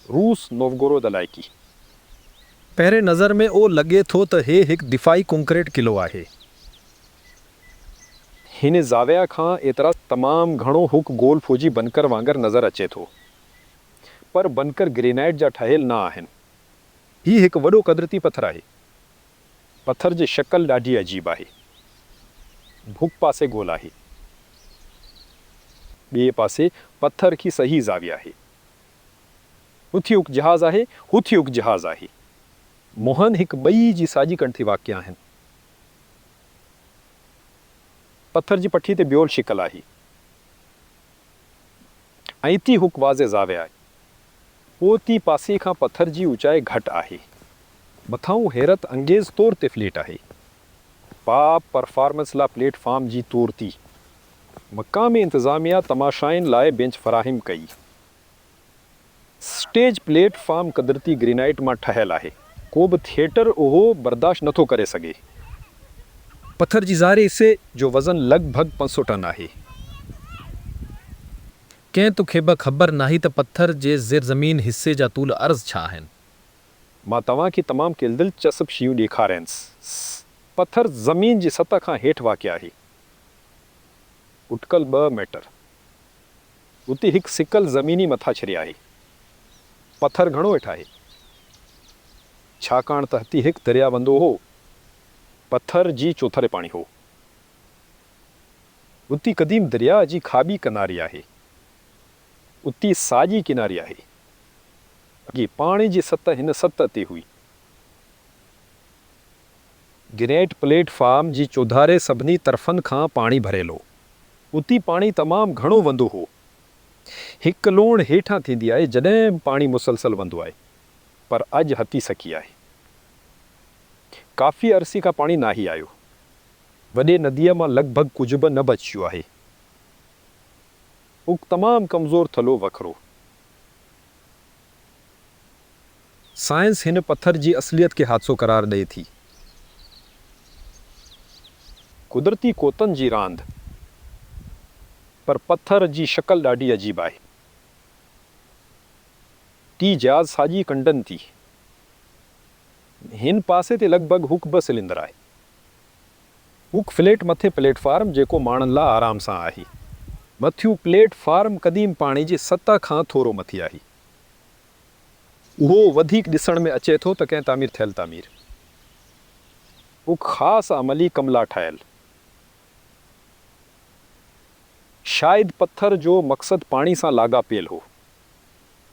روس نووگورود علائقي. پهرين نظر ۾ اهو لڳي ٿو ته هي هڪ دفاعي ڪنڪريٽ قلعو آهي. ھن زاويه کان ايترا تمام گهڻو ھڪ گول فوجي بنڪر وانگر نظر اچي ٿو. پر بنڪر گرينائيٽ جا ٺهيل نه آهن. ھي ھڪ وڏو قدرتي پٿر آھي. پٿر جي شڪل ڏاڍي عجيب آھي. ھڪ پاسي گول آھي. ٻئي پاسي پٿر کي صحيح زاويه آھي. ھتي ھڪ جهاز آھي. ھتي ھڪ جهاز آھي. منهن ھڪ ٻئي جي ساڄي ڪنڊ تي واقع آھن. پٿر جي پٺي تي بيول شڪل آھي ۽ اتي ھڪ واضح زاويه آھي. پوئتي پاسي کان پٿر جي اوچائي گهٽ آھي. مٿانهون حيرت انگيز طور تي فليٽ آھي. پاپ پرفارمنس لا پليٽ فارم جي طور تي. مقامي انتظاميه تماشائين لاء بينچ فراهم ڪئي. اسٽيج پليٽ فارم قدرتي گرينائيٽ مان ٺهيل آهي. ڪو به ٿيٽر اهو برداشت نٿو ڪري سگهي. پٿر جي ظاهري حصي جو وزن لڳ ڀڳ 500 ٽن آهي. ڪنهن کي به خبر ناهي ته پٿر جي زيرزمين حصي جا طول عرض ڇا آهن. مان توهان کي تمام ڪي دلچسپ شيون ڏيکارينس. پٿر زمين جي سطح کان هيٺ واقع آهي، اٽڪل ٻه ميٽر. اتي هڪ سڪل زميني مٿاڇري آهي. پٿر گهڻو هيٺ آهي ڇاڪاڻ ته ھتي ھڪ درياء وھندو ھو. پٿر جي چوڌاري پاڻي ھو. اتي قديم درياء جي کاٻي ڪناري آهي. اتي ساڄي ڪناري آهي. اڳي، پاڻي جي سطح هن سطح تي هئي. گرينائيٽ پليٽ فارم جي چوڌاري سڀني طرفن کان پاڻي ڀريل ھو. اتي پاڻي تمام گهڻو وھندو ھو. ھڪ لوڻ ھيٺان ٿيندي آھي جڏھن پاڻي مسلسل وھندو آھي. پر اڄ ھتي سڪي آھي. ڪافي عرصي کان پاڻي ناھي آيو. وڏي نديء مان لڳ ڀڳ ڪجهه به نه بچيو آهي، ھڪ تمام ڪمزور ٿلهو وھڪرو. سائنس ھن پٿر جي اصليت کي حادثو قرار ڏئي ٿي. قدرتي قوتن جي راند. پر پٿر جي شڪل ڏاڍي عجيب آهي. ٽي جهاز ساڄي ڪنڊن تي. ھن پاسي تي لڳ ڀڳ ھڪ به سليندر آھي. ھڪ فليٽ مٿين پليٽ فارم جيڪو ماڻھن لاء آرام سان آھي. مٿيون پليٽ فارم قديم پاڻي جي سطح کان ٿورو مٿي آھي. اھو وڌيڪ ڏسڻ ۾ اچي ٿو ته ڪنھن تعمير ٿيل تعمير. ھڪ خاص عملي ڪم لاء ٺاھيل. شايد پٿر جو مقصد پاڻي سان لاڳاپيل ھو.